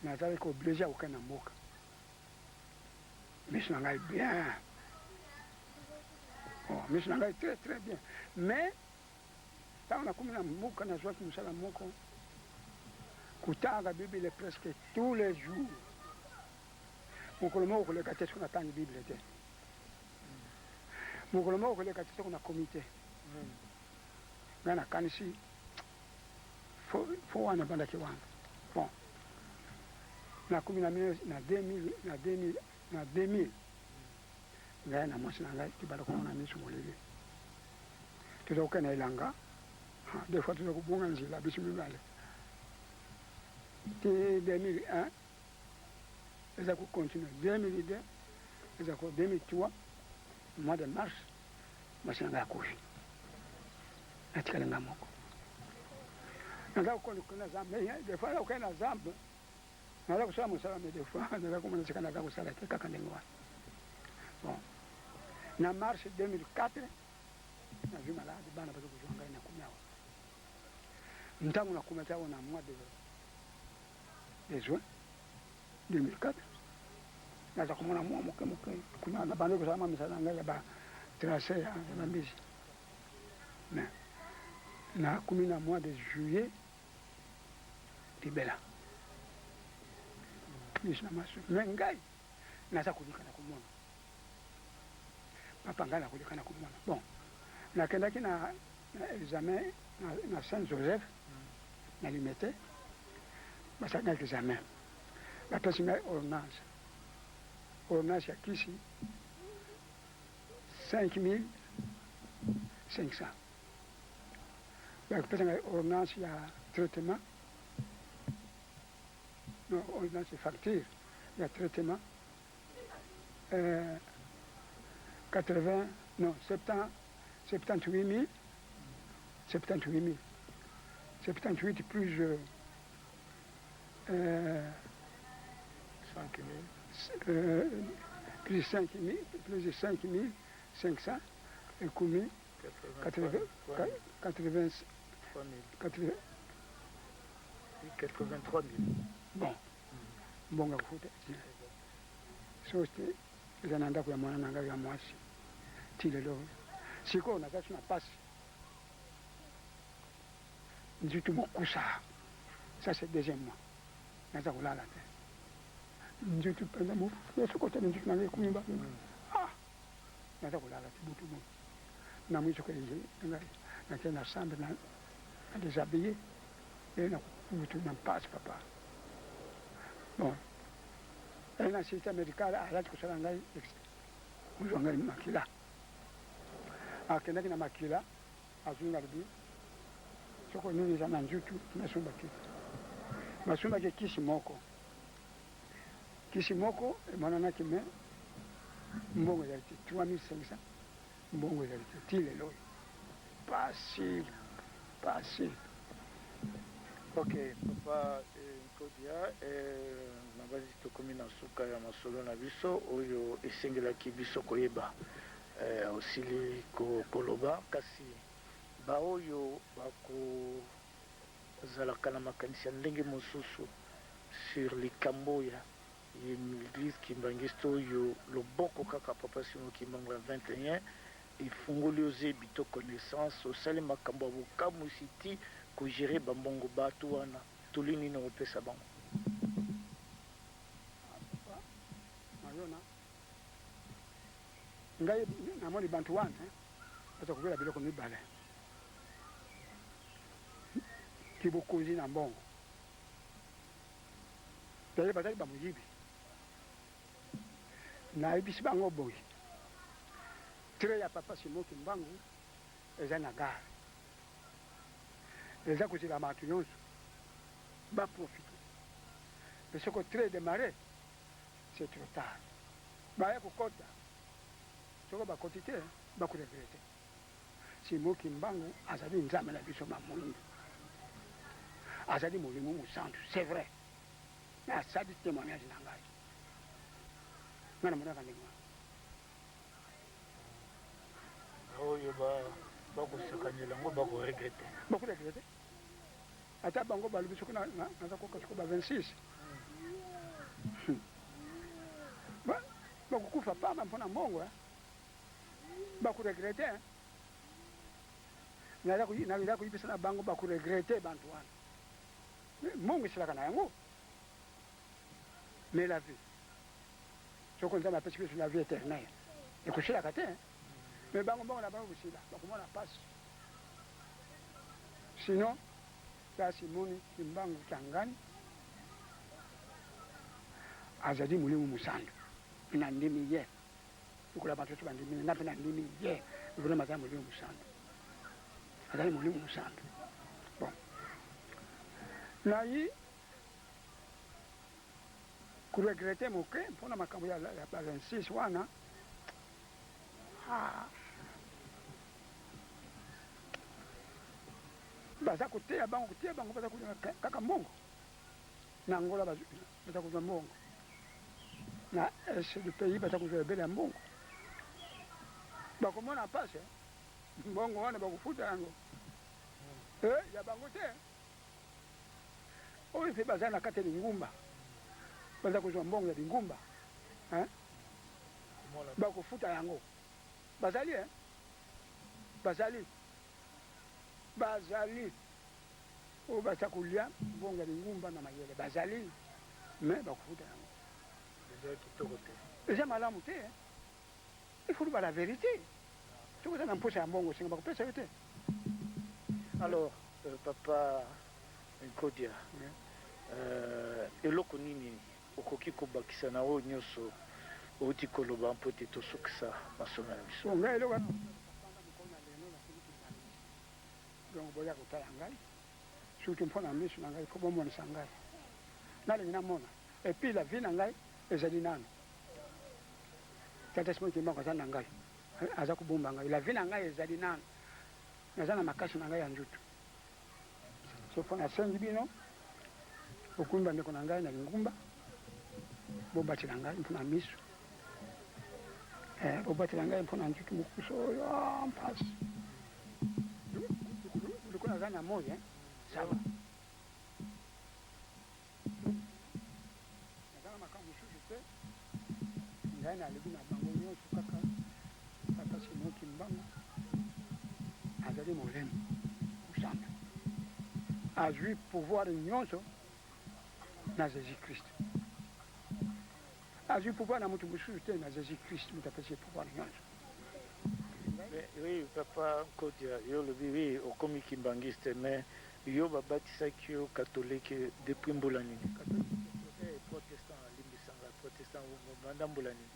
[SPEAKER 2] nazalaki obligé ya kokende na mboka miso na ngai bien. Oh, miso na ngai très très bien mais ntango nakomi na mboka nazwaki mosala moko kotanga Bible presque tous les jours. Mokolo moko koleka te soki natangi Bible te, mokolo moko koleka te soki nakomi te. Ngai nakanisi fo wana ebandaki wana. Bon, nakomi na 2000 na 2000 na 2000 ngai na mwasi na ngai tobanda komona miso molili toza kokende na elanga. Des fois toza kobunga nzela biso mibale ti 2001 eza kocontinue 2002 eza ko 2003 mois de mars mwasi na ngai akufi natikali nga moko naza kokende na zamba. Des fois naza kokende na zamba naza kosala mosala mais des fois naza komona sika naza kosala te kaka ndenge wana. Bon, na mars 2004 nazwi malade bana baza kozwa ngai nakomi awa. Ntango nakomaki awa na mois de juin 2004 naza komona mwa moke moke kuna nabandi kosala mwa misala na ngai ya batrace ya bambisi mais nakomi na mois de juillet libela miso na maso mais ngai naza kolika na komona papa ngai nakolika na komona. Bon, nakendaki na examen na Saint Joseph na Limete basalaki ngai examen bapesi ngai ordonnance ya kisi 5500 bakopesa ngai ordonnance ya traitement non ordonnance facture ya traitement 80 non 70 78 78 000. 78 plus
[SPEAKER 1] 5 000.
[SPEAKER 2] Plus 5 000, plus 5 500 ekomi
[SPEAKER 1] 80,
[SPEAKER 2] 80, 80,
[SPEAKER 1] 83 000.
[SPEAKER 2] Bon, mbongo ya kofuta so te eza na ndako ya mwana na ngai ya mwasi ti lelo. Sikoyo naza so na pasi, nzutu mokusa. Ça, c'est deuxième mois naza kolala te. Nzutu mpenza soki otali nzutu na ngai ekomi ba, ah, naza kolala te. Butu moi namoi soki ngai nakei na chambre na déshabillé e na butu na mpasi, papa. Bon, un assistant médical azalaki kosala ngai, kozwa ngai makila. Akendaki na makila, azwi nga, alobi soko nini eza na nzutu. Nasomba kisi, basombaki kisi moko, kisi moko emonanaki, me mbongo ezali te, 3500. Mbongo ezali te ti lelo oyo. Pasi, pasi.
[SPEAKER 1] Ok, papa Nkodia, nabanzi tokomi na suka ya masolo na biso. Oyo esengelaki biso koyeba, osili koloba. Kasi baoyo bakozalaka na makanisi ya ndenge mosusu sur likambo ya église kimbanguiste oyo, loboko kaka papa Simon Kimbangu ya 21 efungoli, ozebi to connaissance, osali makambo ya bokamwisi ti kogérer bambongo bato wana, toli nini opesa bango?
[SPEAKER 2] Papa Mayona, ngai namoni bantu wana baza kobela biloko mibale: kibokonzi na mbongo. Daye bazali bamoyibi. Nayebisi bango boye: train ya papa Simon Kimbangu eza na gare, eza kozela bato nyonso baprofite. Mais soko train démarré, c'est trop tard. Baya kokota, soko bakoti te, bakoregretter. Simon Kimbangu azali Nzambe na biso bamoyindo, azali Molimo Mosantu, c'est vrai. Mais asali témoignage na ngai, ngai namonaka ndenge wana.
[SPEAKER 1] Oyo bakosakanela yango bakoregretter.
[SPEAKER 2] Bakoregretter. Ata bango balobi soki naza koka soko ba 26, bakokufa pamba mpona mbongo, bakoregretter. Naza koyebisa na bango, bakoregretter. Bantu wana, mbongo esilaka na yango, mais la vie, soko Nzambe apesi biso la vie éternelle, ekosilaka te. Mais bango, mbongo na bango kosila, bakomona pasi. Sinon ya Simoni Kimbangu Kiangani azali Molimo Mosantu. Nandimi ye lokola bato nyonso bandimi. Nga mpe nandimi ye vraiment, azali Molimo Mosantu, azali Molimo Mosantu. Bon, nayi koregretter moke mpona makambo ya ba 26 wana. Ah. Baza koteya bango, koteya bango, baza kolinga kaka mbongo. Na Angola baza kozwa mbongo, na est du pays baza kozwa ebele ya mbongo. Bakomona mpasi. Mbongo wana bakofuta yango ya bango te. Oyo mpe baza na kati ya lingumba, baza kozwa mbongo ya lingumba, bakofuta yango. Bazali, bazali, bazali oyo baza kolia mbongo ya lingumba na mayele, bazali, mais bakofuta yango.
[SPEAKER 1] Eza kitoko te.
[SPEAKER 2] Eza malamu te. Il faut loba la vérité. Soki oza na mposa ya mbongo, osenga, bakopesa yo te.
[SPEAKER 1] Alors, papa Nkodia, eloko nini okoki kobakisa na oyo nyonso outi koloba mpo ete tosukisa masomo na biso?
[SPEAKER 2] Ngai eloko mokolo na lelo nakoki donc boya kotala ngai, surtout mpo na miso na ngai, mpo bomonisa ngai, nalingi namona. Et puis la vie na ngai ezali nano. Tata Simon Kimbangu aza na ngai, aza kobomba ngai. La vie na ngai ezali nano. Naza na makasi na ngai ya nzoto. Soko nasengi bino bokomi bandeko na ngai na lingumba, bobatela ngai mpo na miso, eh, bobatela ngai mpo na nzoto mokusu oyo, ah, mpasi lokola naza na moi, eh, ça va. Naza na makambo mosusu te, ngai nalobi na bango nyonso kaka Papa Simon Kimbangu azali molimo mosantu, azwi pouvoir nyonso na Jesus Christ, azwi pouvoir na moto mosusu te, na Jesus Christ moto apesi ye pouvoir nyonso.
[SPEAKER 1] Mais oui papa Nkodia, yo olobi oui okomi kimbanguiste, mais yo babatisaki yo catholique depuis mbula nini? Eh, protestant, limbisa nga, protestant banda mbula nini?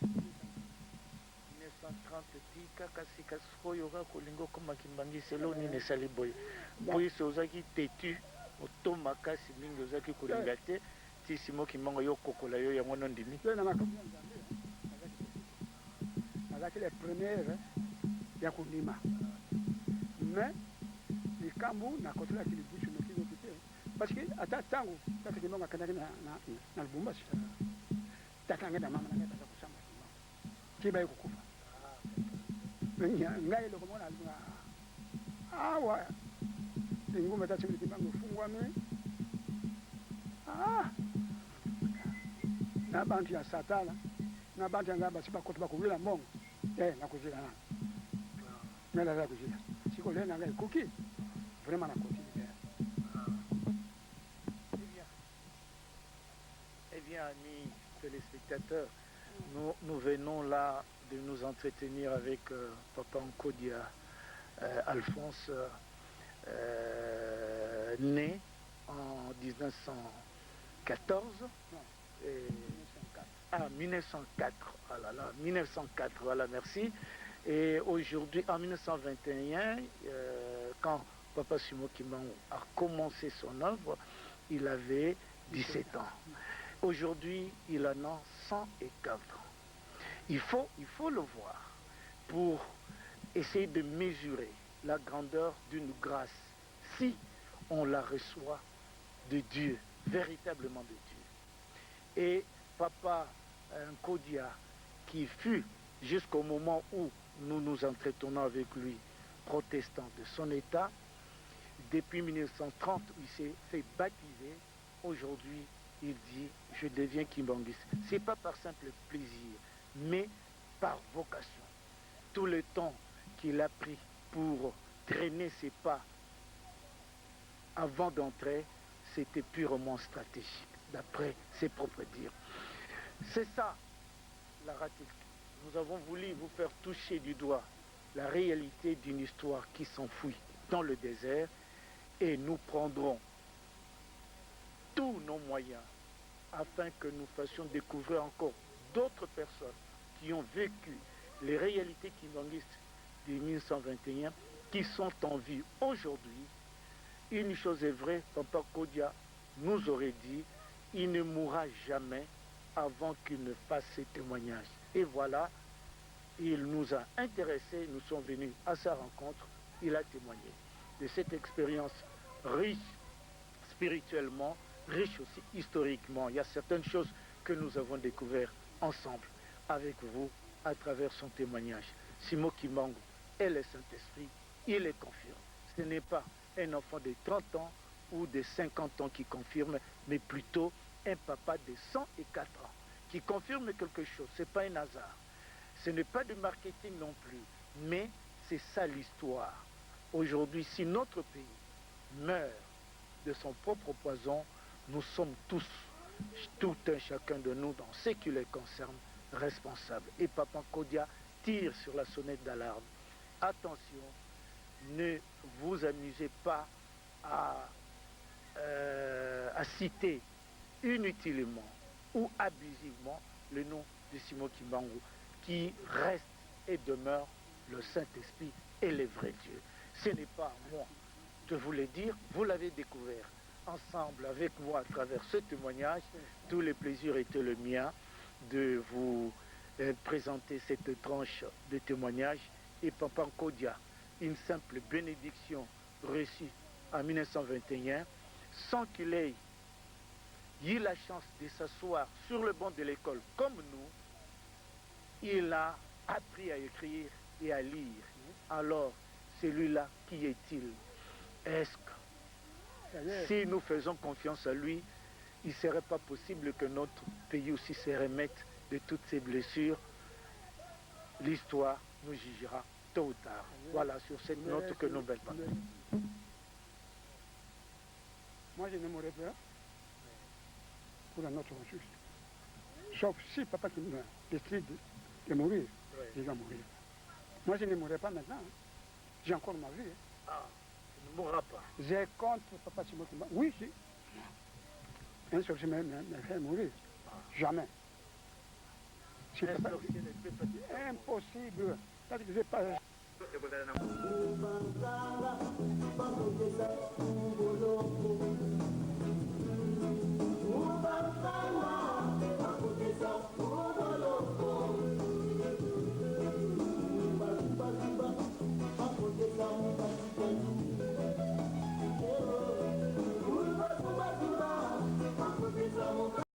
[SPEAKER 1] 1930 ti kaka sika sikoyo kaka olingi okoma kimbanguiste, eloko nini esali boye? Puis ozalaki tetu, oto makasi mingi, ozalaki kolinga te ti Simon Kimbangu aye okokola yo, yango wana ondimi?
[SPEAKER 2] Te, na makambo ya Nzambe nazalaki tetu te, nazalaki le première ya kondima, mais likambu nakotelaki lidusu noki noki te, parce que ata tango tata Kimbangu akendaki na Lubumbashi, tata na ngai na mama na ngai baza kosamba Kimbangu ti baye kokufa. Ngai eloko moko nalinga awa, lingumba tata Simon Kimbangu efungwami, ah, na bantu ya satana na bantu ya nzambe basi bakota bakowila mbongo eh, nakozela nanu ngai naza kozela sikoyo lelo na ngai ekoki vraiment nakoti libela.
[SPEAKER 1] Eh bien, amis téléspectateurs, nous, nous venons là de nous entretenir avec Papa Nkodia Alphonse, né en 1914. Et, ah, 1904, ah là là, 1904, voilà, merci. Et aujourd'hui, en 1921, quand Papa Simon Kimbangu a commencé son œuvre, il avait 17 ans. Aujourd'hui, il en a 104 ans. Il faut le voir pour essayer de mesurer la grandeur d'une grâce si on la reçoit de Dieu, véritablement de Dieu. Et Papa Nkodia, qui fut jusqu'au moment où nous nous entretenons avec lui, protestant de son état, depuis 1930, il s'est fait baptiser. Aujourd'hui, il dit, je deviens kimbanguiste. C'est pas par simple plaisir, mais par vocation. Tout le temps qu'il a pris pour traîner ses pas avant d'entrer, c'était purement stratégique, d'après ses propres dires. C'est ça, la ratique. Nous avons voulu vous faire toucher du doigt la réalité d'une histoire qui s'enfuit dans le désert, et nous prendrons tous nos moyens afin que nous fassions découvrir encore d'autres personnes qui ont vécu les réalités kimbanguistes de 1921, qui sont en vie aujourd'hui. Une chose est vraie, Papa Nkodia nous aurait dit, il ne mourra jamais avant qu'il ne fasse ses témoignages. Et voilà, il nous a intéressés, nous sommes venus à sa rencontre, il a témoigné de cette expérience riche spirituellement, riche aussi historiquement. Il y a certaines choses que nous avons découvertes ensemble avec vous à travers son témoignage. Simon Kimbangu est le Saint-Esprit, il le confirme. Ce n'est pas un enfant de 30 ans ou de 50 ans qui confirme, mais plutôt un papa de 104 ans qui confirme quelque chose. Ce n'est pas un hasard. Ce n'est pas du marketing non plus, mais c'est ça l'histoire. Aujourd'hui, si notre pays meurt de son propre poison, nous sommes tous, tout un chacun de nous, dans ce qui les concerne, responsables. Et Papa Nkodia tire sur la sonnette d'alarme. Attention, ne vous amusez pas à citer inutilement ou abusivement le nom de Simon Kimbangu, qui reste et demeure le Saint-Esprit et le vrai Dieu. Ce n'est pas à moi de vous le dire, vous l'avez découvert ensemble avec moi à travers ce témoignage. Tout le plaisir était le mien de vous présenter cette tranche de témoignage. Et Papa Nkodia Une simple bénédiction reçue en 1921, sans qu'il ait eu la chance de s'asseoir sur le banc de l'école comme nous, il a appris à écrire et à lire. Alors, celui-là, qui est-il? Est-ce que si nous faisons confiance à lui, il ne serait pas possible que notre pays aussi se remette de toutes ses blessures? L'histoire nous jugera tôt ou tard. Voilà, sur cette note que nous belle pas.
[SPEAKER 2] Moi, je ne mourrai pas pour un autre juste. Sauf si papa qui me décide de mourir, il va mourir. Moi, je ne mourrai pas maintenant. Hein. J'ai encore ma vie. Hein.
[SPEAKER 1] Ah, tu ne mourras pas.
[SPEAKER 2] J'ai contre papa Simon Kimbangu. Oui, si. Un sorcier me, me, me fait mourir. Ah. Jamais.
[SPEAKER 1] Si un papa... sorcier ne peut pas te faire
[SPEAKER 2] Impossible. Parce que j'ai pas...